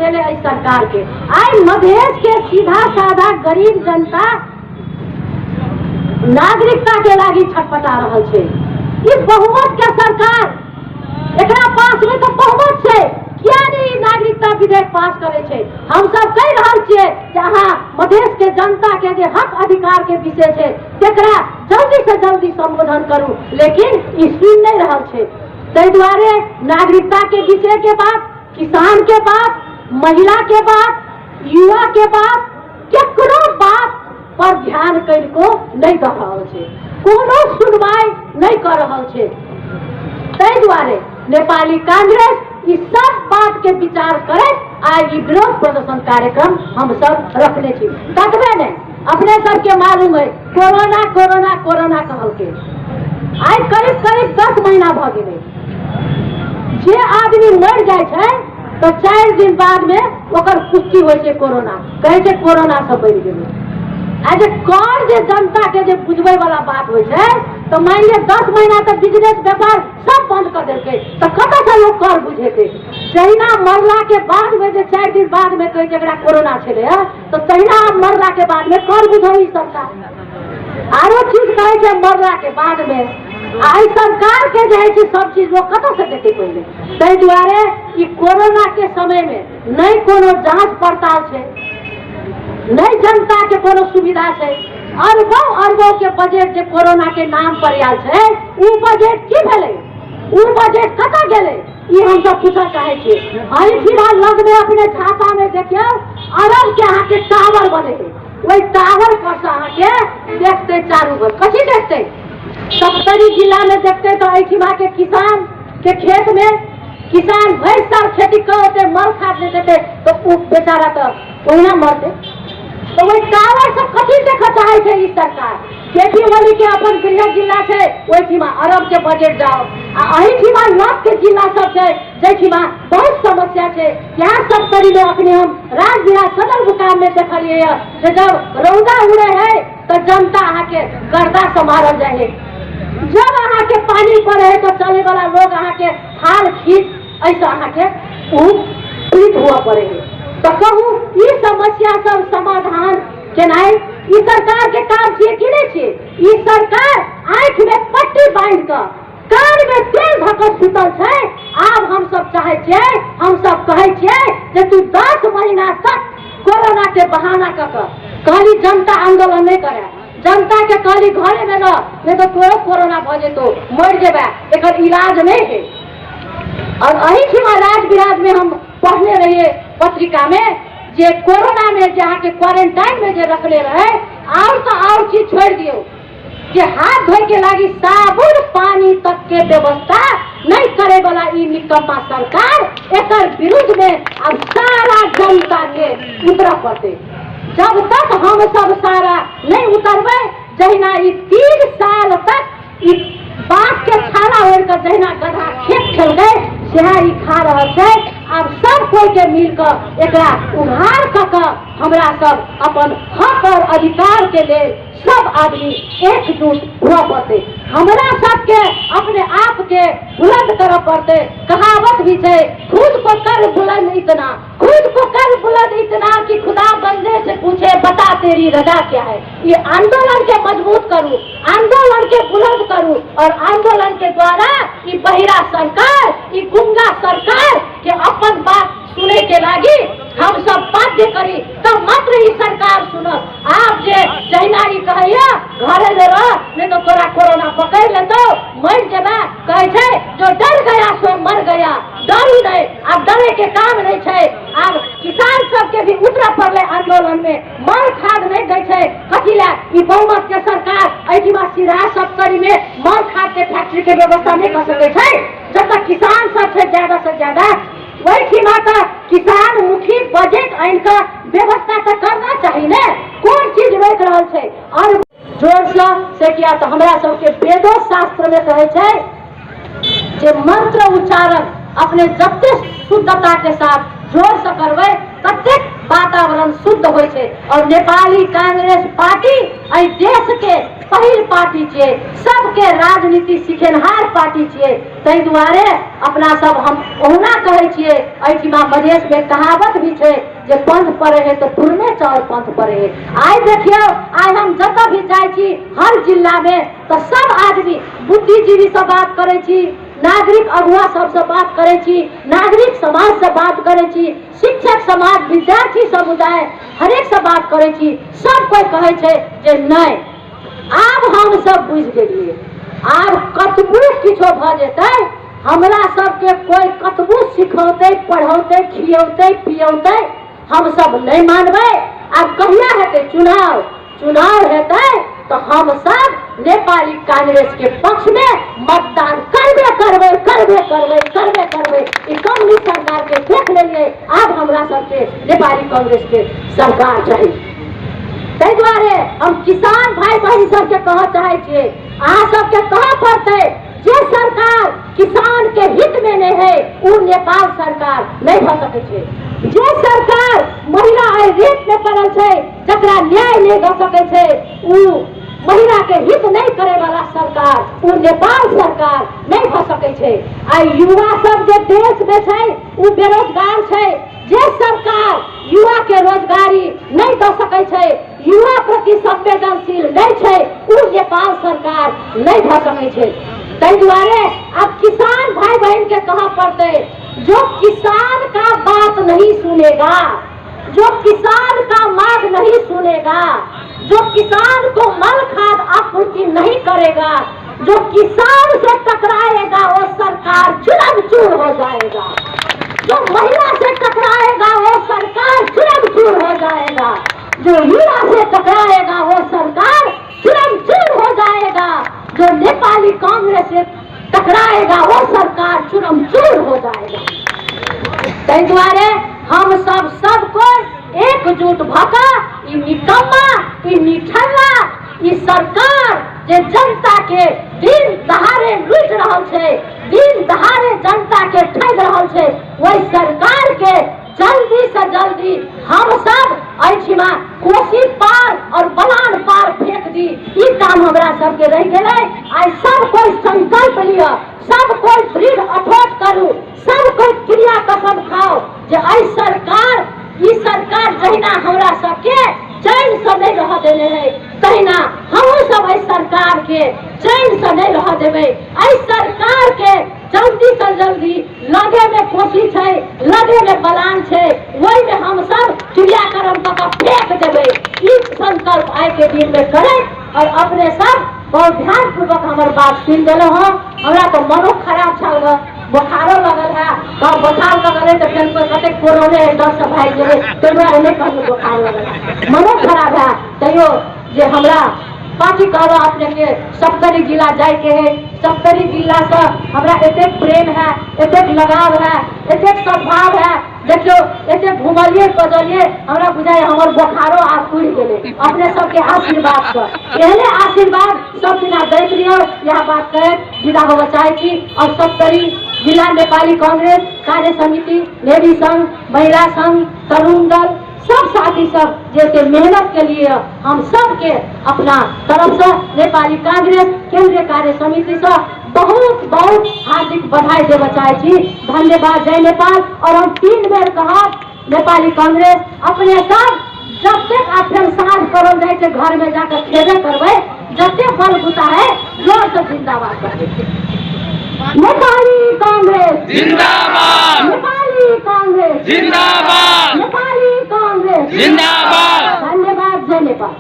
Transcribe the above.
भेलै एहि सरकार के। आइ मधेश के सीधा साधा गरीब जनता नागरिकता के लागी छटपटा रहल छै। ई बहुमत के सरकार, एकरा पास में तो बहुमत छै, किया नहीं ई नागरिकता विधेयक पास करे छै? हम सब कहि रहल छियै जे अहाँ मधेश के जनता के जे हक अधिकार के विषय छै तेकरा जल्दी से जल्दी संबोधन करू, लेकिन ई सुनि नहीं रहल छै। ताहि दुआरे नागरिकता के विषय के बात, किसान के बात, महिला के बात, युवा के बात, केकरो बात पर ध्यान कनिको नहीं दऽ रहल छै, कोनो सुनवाई नहीं कऽ रहल छै। ताहि दुआरे नेपाली कांग्रेस ई सब बात के विचार करैत आइ ई विरोध प्रदर्शन कार्यक्रम हम सब रखने छी। ततबे नहि, अपने सबके मालूम है कोरोना कोरोना कोरोना कहलकै, आइ करीब करीब 10 महीना भऽ गेलै। जे आदमी मरि जाइ छै तऽ 4 दिन बाद में ओकर पुष्टि होइ छै कोरोना, कहै छै कोरोना से मरि गेलै। आ जे कर जे जनता के जे बुझबै वाला बात होइ छै तऽ मानि लिअ 10 महीना तक बिजनेस व्यापार सब बंद कऽ देलकै तऽ कतऽ से लोक कर बुझेतै? जहिना मरला के बाद में जे 4 दिन बाद में कहै छै एकरा कोरोना छलै हँ, तऽ तहिना आब मरला के बाद में कर बुझौ ई सरकार। आरो चीज कहै छै मरला के बाद में, आ एहि सरकार के जे होइ छै सब चीज लोक कतऽ से देतै पहिले? ताहि दुआरे ई कोरोना के समय में नहि कोनो जांच पड़ताल छै, नहि जनता के कोनो सुविधा छै। अरबों अरबों के बजट जे कोरोना के नाम पर आयल छै, उ बजट की भेलै, उ बजट कतऽ गेलै, ई हमसब पूछऽ चाहै छियै। एहिठिमा लग में अपने झापा में देखियौ अरब के अहाँके टावर बने है, ओहि टावर पर से अहाँके देखते चारू बगल कथी देखते? सप्तरी जिला में देखते तो एहिठिमा के किसान के खेत में किसान भरि साल खेती करते, मल खाद नहीं देते तो उ बेचारा तो ओहिना मरते। तो वही टावर से कथी देखऽ चाहै छै ई सरकार? केपी ओली के अपन गृह जिला छै, ओहिठिमा अरब के बजट जाओ, आ एहिठिमा लग के जिला सब छै जाहिठिमा बहुत समस्या छै। यहाँ सप्तरी में अखनी हम राजविराज सदर मुकाम में देखलियै हँ जे जब रौदा उड़े है तो जनता अहाँके गर्दा से मारल जाइ है, जब अहाँके पानी पड़े है तो चले वाला लोग अहाँके थाल खींच ऐसे अहाँके उ पीड़ित हुआ पड़े है। तो कहू ई समस्या सब समाधान केनाइ ई सरकार के काम छियै कि नहीं छियै? ई सरकार आँखि में पट्टी बांधि कऽ कान में तेल धऽ कऽ सुतल छै। आब हम सब चाहै छियै, हम सब कहै छियै जे तू 10 महीना तक कोरोना के बहाना कऽ कऽ कहली जनता आंदोलन नहीं करे, जनता के कहली घरे में रह, नहीं तो तोरो कोरोना भऽ जेतौ, मरि जेबै, एकर इलाज नहीं है। और एहिठिमा राजविराज में हम पढ़ने रहिए पत्रिका में जे कोरोना में जे अहाँके क्वारेंटाइन में जे रखने रहे, और तो और चीज छोड़ि दियौ, जे हाथ धोए के लागी साबुन पानी तक के व्यवस्था नहीं करे वाला ई निकम्मा सरकार, एकर विरुद्ध में अब सारा जनता के उतरऽ पड़तै। जब तक हम सब सारा नहीं उतरबै, जहिना ई 3 साल तक ई बाँस के छाला ओढ़ि कऽ जहिना गधा खेत खेलकै सएह ई खा रहल छै। आब सब कोई के मिल कऽ एकरा उघार कऽ कऽ हमरा सब अपन हक और अधिकार के लेल सब आदमी एकजुट हुअ पड़तै। हमरा सबके अपने आप के बुलंद करऽ पड़तै। कहावत भी छै, खुद को कर बुलंद इतना, खुद को कर बुलंद इतना कि खुदा बंदे से पूछे बता तेरी रजा क्या है। ये आंदोलन के मजबूत करू, आंदोलन के बुलंद करू, और आंदोलन के द्वारा ये बहिरा सरकार, ये गुंगा सरकार के अपन बात सुने के लागी हम सब बाध्य करी, तब मात्र ई सरकार सुनत। आप जे जहिना ई कहैया घरे में रह, नहीं तो तोरा कोरोना पकड़ लेतौ, मर जेबा, कहै छै जो डर गया सो मर गया। डरू नहीं, आब डरे के काम नहीं छै। आब किसान सबके भी उतरऽ पड़लै आंदोलन में, मल खाद नहीं दै छै कथी लए? ई बहुमत के सरकार एहिठिमा सिरा सप्तरी में मल खाद के फैक्ट्री के व्यवस्था नहीं कऽ सकै छै। जतऽ किसान सब छै ज्यादा से ज्यादा ओहिठिमा तऽ किसान मुखी बजट आनि कऽ व्यवस्था तऽ करना चाही ने। कोन चीज रोकि रहल छै? और जोरसँ से किया तऽ हमरा सबके वेदो शास्त्र में कहै छै जे मंत्र उच्चारण अपने जते शुद्धता के साथ जोर से करबै ततेक वातावरण शुद्ध होइ छै। और नेपाली कांग्रेस पार्टी एहि देश के पहिल पार्टी छियै, सबके राजनीति सिखेनहार पार्टी छियै। ताहि दुआरे अपना सब हम ओहुना कहै छियै, एहिठिमा मधेश में कहावत भी छै जे पंथ पड़े है तो पुरने चाउर पंथ पड़े है। आइ देखियौ, आइ हम जतऽ भी जाइ छी हर जिला में तऽ सब आदमी बुद्धिजीवी से बात करै छी, नागरिक अगुआ सबसे बात करै छी, नागरिक समाज से बात करै छी, शिक्षक समाज, विद्यार्थी समुदाय हरेक से बात करै छी। सब कोइ कहै छै जे नहि, आब हम सब बुझि गेलियै, आब कतबो किछो भऽ जेतै हमरा सबके कोइ कतबो सिखौतै, पढ़ौतै, खियौतै, पियौतै, हम सब नहि मानबै। आब कहिया हेतै चुनाव? चुनाव हेतै तऽ हम सब नेपाली कांग्रेस के पक्ष में मतदान करबे करबै, करबे करबै, करबे करबै। ई कम्युनिस्ट सरकार के देख लेलियै, आब हमरा सबके नेपाली कांग्रेस के सरकार चाही। ताहि दुआरे हम किसान भाई बहिन सबके कहऽ चाहै छियै, अहाँ सबके कहऽ पड़तै जे सरकार किसान के हित में नहीं है उ नेपाल सरकार नहीं भऽ सकै छै। जे सरकार महिला एहि रेप में पड़ल छै, जकरा न्याय नहीं दऽ सकै छै, उ महिला के हित नहीं करे वाला सरकार, उ नेपाल सरकार नहीं भऽ सकै छै। आ युवा सब जे देश में छै उ बेरोजगार छै। जे सरकार युवा के रोजगारी नहीं दऽ सकै छै, युवा प्रति संवेदनशील नहीं छै, उ नेपाल सरकार नहीं भऽ सकै छै। ताहि दुआरे अब किसान भाई बहन के कहऽ पड़तै, जो किसान का बात नहीं सुनेगा, जो किसान का मांग नहीं सुनेगा, जो किसान को मल खाद आपूर्ति नहीं करेगा, जो किसान से टकराएगा वो सरकार चूरम-चूर हो जाएगा। जो महिला से टकराएगा वो सरकार चूरम-चूर हो जाएगा। जो युवा से टकराएगा वो सरकार चूरम-चूर हो जाएगा। जो नेपाली कांग्रेस से टकराएगा वो सरकार चूरम-चूर हो जाएगा। ताहि दुआरे हम सब सब कोइ एकजुट भऽ कऽ ई निकम्मा, ई निठल्ला, ई सरकार जे जनता के दिन दहाड़े लूटि रहल छै, दिन दहाड़े जनता के ठगि रहल छै, ओहि सरकार के जल्दी से जल्दी हम सब एहिठिमा कोसी पार और बलान पार फेंक दी। ई काम हमरा सबके रहि गेलै। आइ सब कोइ संकल्प लिअ, सब कोइ दृढ़ अठोट करू, सब कोइ क्रिया कसम खाओ जे एहि सरकार, ई सरकार जहिना हमरा सबके चैन से नहीं रह देने है, तहिना हमहूँ सब एहि सरकार के चैन से नहीं रह देबै। एहि सरकार के जल्दी से जल्दी लगे में कोसी छै, लगे में बलान छै, ओहि में हम सब क्रियाक्रम कऽ कऽ फेंक देबै। ई संकल्प आइ के दिन में करै और अपने सब बहुत ध्यान पूर्वक हमर बात सुनि देलहुँ हँ। हमरा तऽ मनो खराब छल गऽ, बोखारो लगल है, तऽ बोखार लगल है तऽ फेर कोइ कतेक कोरोने है डर से भागि जेबै, ताहि दुआरे नहि कहलहुँ बोखार लगल है। मनो खराब है तैयो जे हमरा पार्टी कहलहुँ अपने के सप्तरी जिला जाइके है। सप्तरी जिला से हमरा एतेक प्रेम है, एतेक लगाव है, एतेक सद्भाव है। देखियौ एतेक घुमलियै बजलियै, हमरा बुझाइ हमर बोखारो आब उड़ि गेलै अपने सबके आशीर्वाद से। एहने आशीर्वाद सब दिना दैत रहियौ, इएह बात कहैत विदा होबऽ चाहै छी। और सप्तरी जिला नेपाली कांग्रेस कार्य समिति, लेडी संघ, महिला संघ, तरुण दल, सब साथी सब जे एते मेहनत के लिए हम सबके अपना तरफ से नेपाली कांग्रेस केंद्रीय कार्य समिति से बहुत बहुत हार्दिक बधाई देबऽ चाहै छी। धन्यवाद, जय नेपाल। और हम 3 बेर कहब, नेपाली कांग्रेस अपने सब जतेक आ फेर साँझ पड़ल जाइ छै घर में जाकर खेबे करबै, जतेक बल बुता है जोर से जिंदाबाद करबै। नेपाली कांग्रेस जिंदाबाद, नेपाली कांग्रेस जिंदाबाद, नेपाली कांग्रेस जिंदाबाद। धन्यवाद, जय नेपाल।